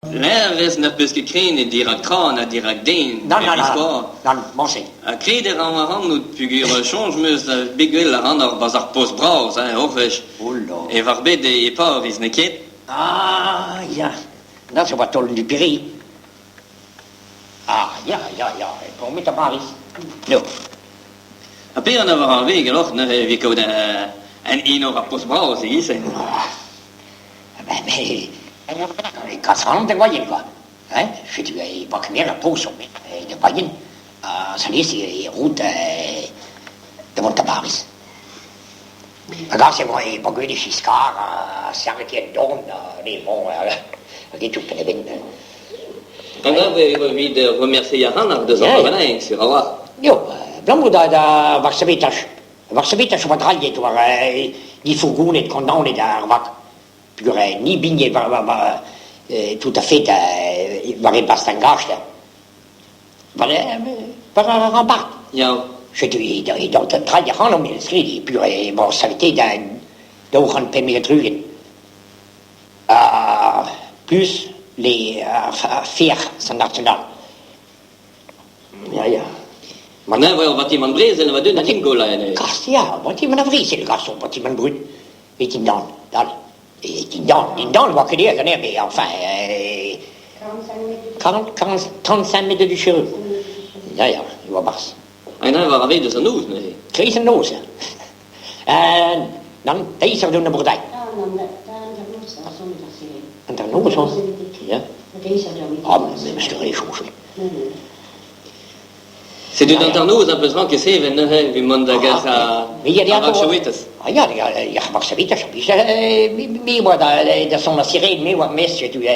Hervez n'az peus ket krenet dirak tra na dirak den. Nann, nann, biskoazh. nann, morse. Ha kredet a ran ac'hanout peogwir soñj 'm eus da bet gwell ac'hanoc'h 'barzh ar post bras, hein, ur wech. Oh là. E oar bet e Pariz, n'eo ket? Ah, ya, na zo oa taol du Pere. Ah, ya, ya, ya, promet a Pariz. No. Ha perak na war ar veg alors neuze evit kaout un enor ar post bras e-giz-se? Kas ac'hanomp da Goaien kwa, hein, setu e oa kemer ar poz da Goaien ha alese e rout da vont da Bariz. Hag aze e oa e oa gwelet Giscard ha serret e dorn ha bon hag e tout penn-da-benn. An dra-se e oa evit remercier ac'hanoc'h deus ar Bavanae, sur a-walc'h. Eo, abalamour da Varsevetaj. Varsevetaj a oa drailhet war difourgonet kondaonet ar vag. Peogwir ni bigne war, war, war tout à fait war e bastangaj da. War, war ar rampart. Ya. Setu e drailh ac'hanomp evel-se, peogwir e oa saveteet da 265. Ha plus les ar fer national. Ya, ya. Ma ne eo vatimant brezel va deun a gola ene. Kas ya, vatimant a vrezel, garçon, vatimant brut. E dindan, dal. E dindan, dindan, oa ket aes anezhañ, mais enfin... 40, 40, 35 mètres de chirurg. Ya, ya, e oa barzh. Hag neuze war ar ved eus an noz neuze. Kreiz an noz, ya. Nann, deiz ar deun a Bourdailh. An noz, ya. Ah, mais meus ket re soñj. Setu d'hanternoz a peus ranket sevel neuze evit mont da gas ar Varchewitez. Ah ya, ya, Varchewitez, me oa da son la sirène, me oa mes, setu, me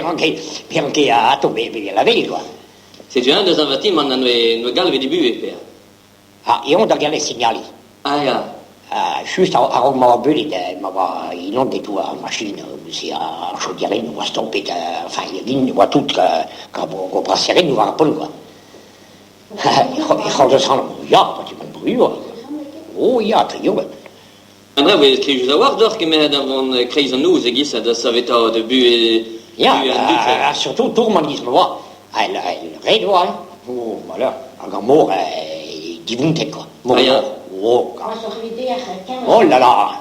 ranke, me ranke ato, me la vel, quoi. Setu un deus ar vatimant a noe galvet e buhez, Per. Ah, eon da gallet signaliñ. Ah ya. Just a-raok ma oa beulet, ma oa inondet oa ar machin, neuze ar chaudiarenn oa stampet, enfin, int oa tout gant braserennoù war ar pont, quoi. E c'hortoz ya, pa brud oa. Oh ya, trio. An dra voe skrijus a-walc'h deoc'h kemeret da vont kreiz an noz e-giz da savetaat buhez Ya, ha surtout tourmant giz ma oa. Ret oa, hein. Oh, malheur. Hag ar mor divontet, quoi. Mor, ah, ya. Oh, oh là là.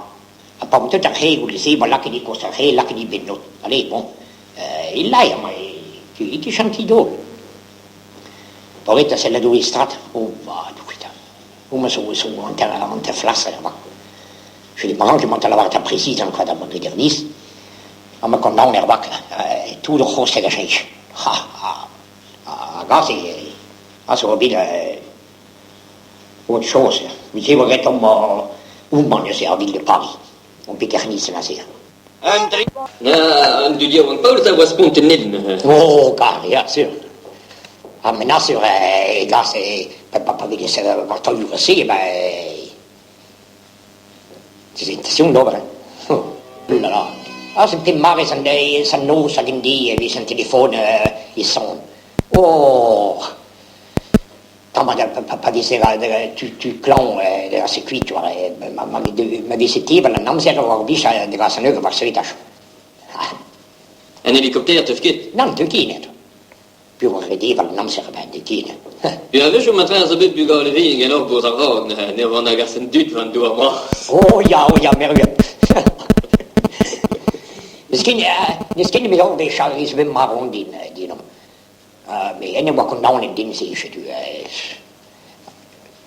Ha pa tout ar c'he goude-se, ba lakaet e kost ar c'he, lakaet e bennot. Allez, bon. Il laer, ma, tu, tu chanti dol. Pa vet da sellet ouzh e strat, oh, va, douet. Homañ zo zo hanter flastret avat. Setu perak emañ da lavaret ar prezidant kwa da mont da Gerniz. Amañ kondaon er vak, tout ur c'hosteg a cheñch. Ha, ha, hag aze, aze oa bet autre chose. Met-se oa graet omp homañ neuze ar ville de Paris. Omp bet Kerniz aze. An dud yaouank Paol a oa spontet net neuze. Oh, kar, ya, sur. Ha menasur e gas e pa vez war taolioù se, ben c'est une station d'ober. Oh là là. Ah, c'est pet mare an deiz, an noz hag an deiz e vez an telefon e son. Oh Tamm pa veze tud klañv se kuit ma veze teval an amzer war vich da gas an war sevetaj. An helikopter teus ket? Nann, teu ket. Piv a re deval an amzer a-benn de ket. A-wechoù ma a zo bet bugale vihan ganeoc'h boz ar vag ne oant a gas an dud war an douar bras. Oh ya, oh ya, mervel. N'eus ket n'eus ket nemet ur wech all ez bet marv din din. Me en oa kondaonet din se, setu.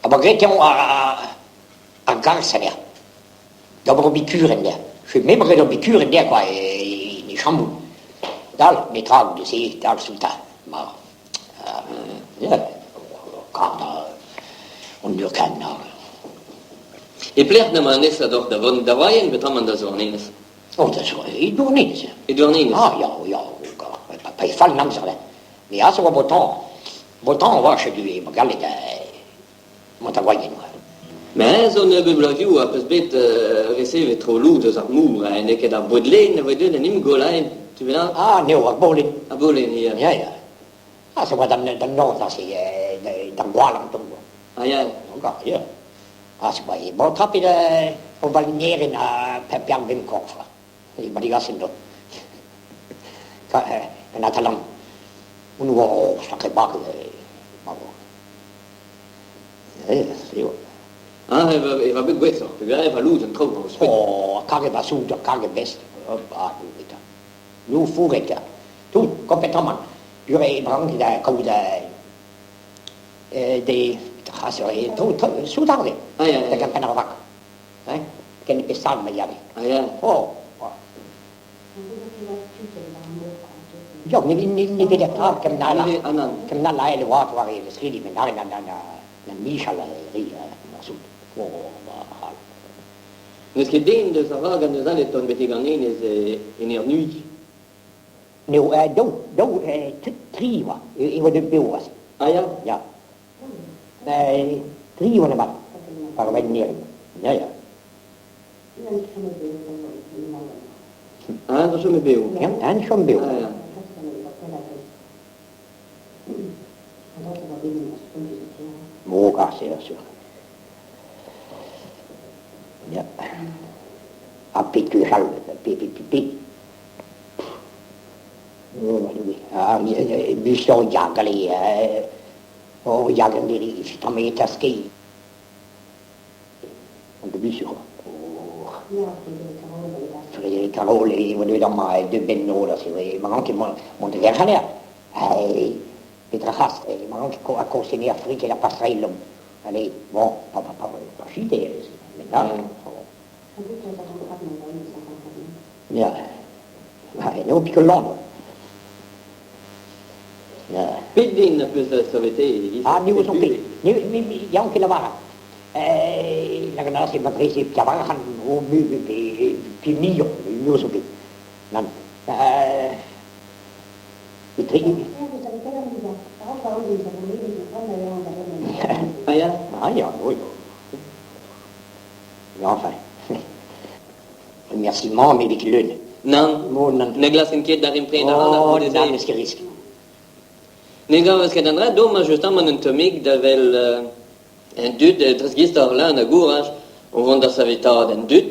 Ha ma graet eo ar galz anezhañ. D'ober ur bikurenn dezhañ. Setu me 'ma graet ur bikurenn dezhañ kwa, e chambroù. Dal, netra goude-se, dal soutañ. Ma, ya, kar da an ur na. E pelec'h emañ an nesañ deoc'h da vont da Waien peotramant da Zouarnenez? Oh, da zo e Douarnenez. E Douarnenez? Ah, ya, ya, pa e fall an amzer, Mais aze oa botañ, botañ oa setu e gallet mont da Waien. Mais zo nebeut bloazioù a peus bet resevet tro deus ar mor, hein, n'eo ket ar Baudelaine a voe deuet en Imgol, hein, tu veux Ah, n'eo ar Baudelaine. Ar Baudelaine, ya. Ya, ya. Ah, se oa d'an nord, aze, d'ar Gwalarn, Ah, ya. Ya. Ah, se oa bon trapet o valinieren ha per vem korf. E ma digasen dot. Un Atalant. On oa sacré bag. Eo. Ah, e va, e va bet gwelloc'h, peogwir e va louz an traoù, ouzhpenn. Oh, karget va soud, karget best. Ah, eta. Nou fouret, tout, complètement. Purée, brank da kaout de soudarded Ah, ya, da ya. gant penn ar vak. Hein? Ken e stad ma yave. Ah, ya. Oh, oh. Ja, ne ne ne vet tra kem na la. Ah, nann. Kem na la ele oa war e skridi, men na na na na na nijal ri na soud. Oh, ba, N'eus ket den deus ar vag an deus all e tont betek an enez en ur nuit. N'eo daou, daou, tri oa, e oa deut bev aze. Ah ya? Ya. Tri oa nemat, war wenn neren. Ya, ya. Ah, zo chom bev. Ja, en chom bev. Ah, ya. Mo gas eo, sur. Ya. Ha pet gwechall, pe, pe, pe, pe. Ah, busto jagale, oh, jagen diri, tamm skei. An de busur. Oh. Frédéric Carole, e oa deuet amañ, deuet benno, da se, ma ranket mont da gerc'hat anezhañ. Hey, petra c'hast, ma ranket a kostenner ar friket ha passerellom. Allez, bon, pa, pa, pa, pa chite, maintenant. Ya. Eno pikol Londres. Ya. Pet den a peus saveteet e-giz? Ah, ne ouzon ket. Ne, ne, yaouank ket lavaret. Lakaat aze ma breze pevar o mu pe, pe muioc'h, ne ouzon ket. Nann. Etre... Ah ya? Ah ya, oui. Mais enfin. Remerciement, mais ket leun. Nann. Mo, nann. Ne glasken ket darempred ar an ar Oh, goude-se. nann, n'eus ket risk. Ne gavez ket an dra domaj justamant un tammig da wel an dud dres-gist ar leun a gouraj o vont da savetaat an dud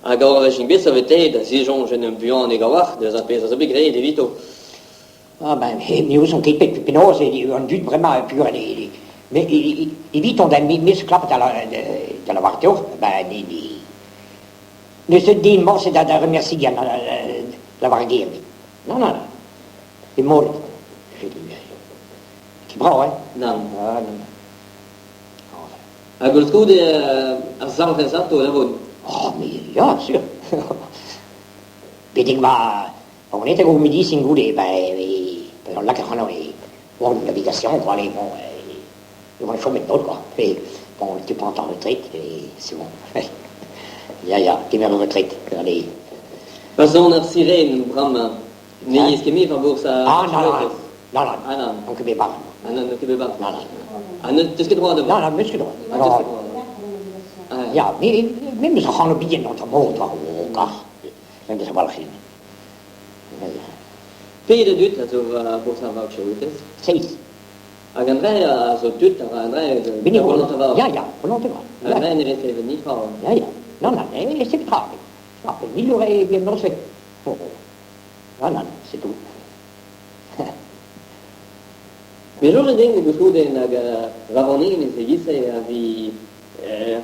hag ar wech int bet saveteet da zisoñj en un buaneg a-walc'h deus ar pezh a zo bet graet evito. Ah ben, me ouzon ket pet penaos eo an dud bremañ pur mais eviton da me zo klapet da da lavaret deoc'h, ben ne ne n'eus den morse da da remercier lavaret ger. Non, non, e molet. Ket brav, hein? Nann. Ah, non. Ha koulskoude ar salc'hez ato da vont. Oh, mais ya, sur. Betek ma on était au medisin goude, ben, e, lakaat ac'hano e war navigation, quoi, allez, bon, e oan chomet paotr, quoi. Et, bon, tu prends ta retraite, et c'est bon. Ya, ya, kemer ur retraite, allez. Pa son ar sirene bremañ, ne yez ket mui war bourzh ar Ah, non, non, non, non, Ah, nann. on ket bet barr. Ah, nann, n'eo ket bet barr. Non, non. Ah, n'eus ket droit da Non, non, n'eus ket droit. Ah, n'eus ket droit. Ah, Ya, me, me meus ac'hano bihan an mor, toi, o gar. Me meus a-walc'h. Pet a dud a zo war bourzh ar vag Cheroutez? Seizh. Hag an dre a zo tud a ra an dre Bini volontaire war. Ya, ya, volontaire war. An dre ne vez klevet netra. Ya, ya. Non, non, c'est tra. Ah, mil eur e bien non, c'est. Oh, non, non, c'est tout. Me soñj din koulskoude hag war an enez e-giz-se a vi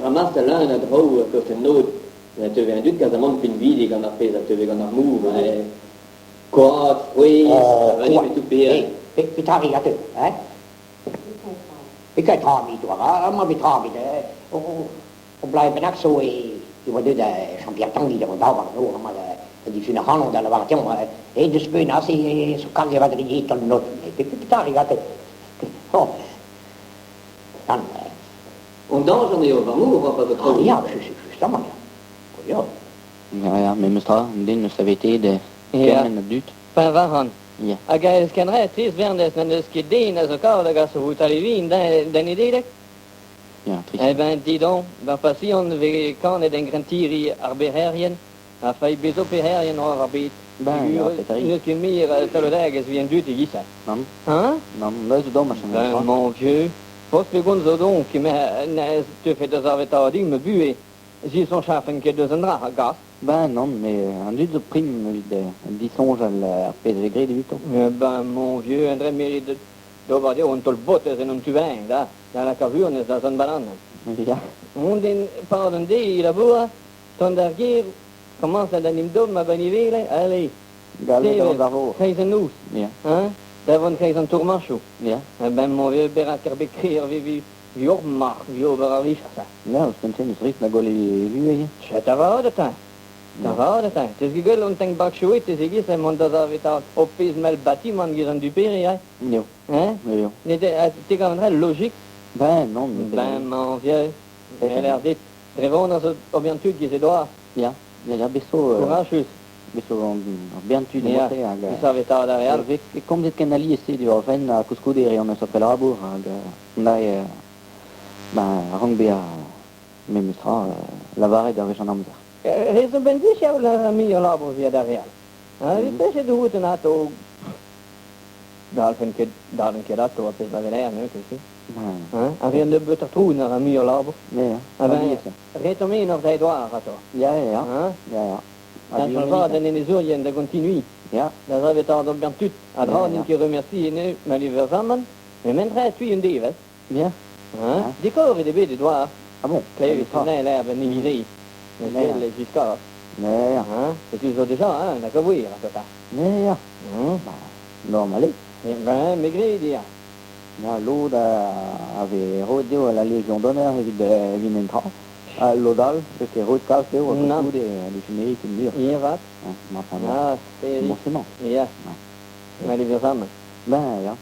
ramast al leun a draoù tost en nod. Na teuve an dud kazamant pinvidik gant ar pezh a teuve gant ar mor. Koad, frouezh, Oh, a vane tout pe. Petra a teu, hein? Petra tra mi, toi, ah, ma petra mi, o o blai bennak zo e e oa deuet da Jean-Pierre Tanguy da vont war an nor, ma da difun ac'hanon da lavaret deomp, e deus beun aze zo karg e vadriet an not. Petra a teu? Oh. Nann. An dañjer eo war mor, pa zo Ah, traoù. ya, justement, ya. Ya. Ya, ya, memes tra, an den eus saveteet Ya. kement a dud. Pa war an. Ya. Hag a eus ken trist bernez n'en deus ket den a zo kaout hag a zo vout da da Nedeleg. Ya, trist. Eh ben, dis donc, ben pasion vez kanet en grantiri ar beherien, a fai bezo peherien war ar bet. Ben, ya, petra N'eus ket mir talodeg ez vien dut e gisa. Nann. Hein? Nann, da zo domaj. Ben, mon vieux, Forzh pegon zo donc, me na te fet da zavetaat din me buhe. Zi son chafen ket deus an dra, gas. Ben nann, met an dud zo prim evit disoñjal ar pezh a vez graet evito. Ben, mon vieux, un dra merit d'ober dezho un taol botez en un tu bennak, da, da lakaat vuanez da zont balan. Ya. Mont en pad an deiz e laboura, tont d'ar gêr, komañs da 'n em dommañ a-benn allez, Galvet an ar vor. Kreiz an noz. Ya. Hein? Da vont kreiz an tourmañchoù. Ya. Ben, mon vieux, perak ar bet krer vi vi hor marc'h, vi ober ar vicher-se. Ya, ouzhpenn-se n'eus riskl da goll e vuhez. Chet avat eta. Da vat eta. Teus ket gwell on tank bak chouet, teus e-giz mont da zavetaat ho pezh mell batimant giz an dupere, hein? Eo. Hein? Eo. Ne te gav an dra logik? Ben, non. Ben, mon vieux, e dit. Dre vont a zo ober an tud giz e doa. Ya, ya, ya, bet zo... Courachus. Bet zo ur bern tud Ya, e hag... savetaat ar re all. E komzet ken alies-se diwar fenn ha koulskoude e reont un sapre labour hag na ben, a rank bezañ memes tra lavaret ur wech an amzer. Rez zo ben dich la mi labour via d'ar re all. Ha, mm. -hmm. routen ato dalfen ket dalen ket ato a pezh ma veler, ne, ket Hein? A re nebeut ar troun ar mi labour. Ya, ya. Ah ben, ret omp en ur doar ato. Ya, ya, ya. Hein? Ya, ya. Da vat en enezourien da continui. Ya. Da zavet ar d'ober tud. A dra Ya, ya. ket remercie ene maliverzamant. Mais mentre tui un devez. Ya. Hein? Dekor eo bet e doar. Ah bon? Klevet ne l'air ben nivizei. Ya, ya. Le Giscard. Ya, ya. Hein? Setu zo deja, hein, da gavouir, a tota. Ya, ya. Hein? Normal eo. Eh ben, me gred, ya. Ya, lod a, a vez roet dezho la Légion d'honneur evit evit en tra. Ha lod all, vez ket roet kalz dezho, ha Nann. koulskoude, a mérite mur. Ya vat. Hein, ma enfin, Ah, c'est... forcément. Ya. Maliverzamant. Ben, ya.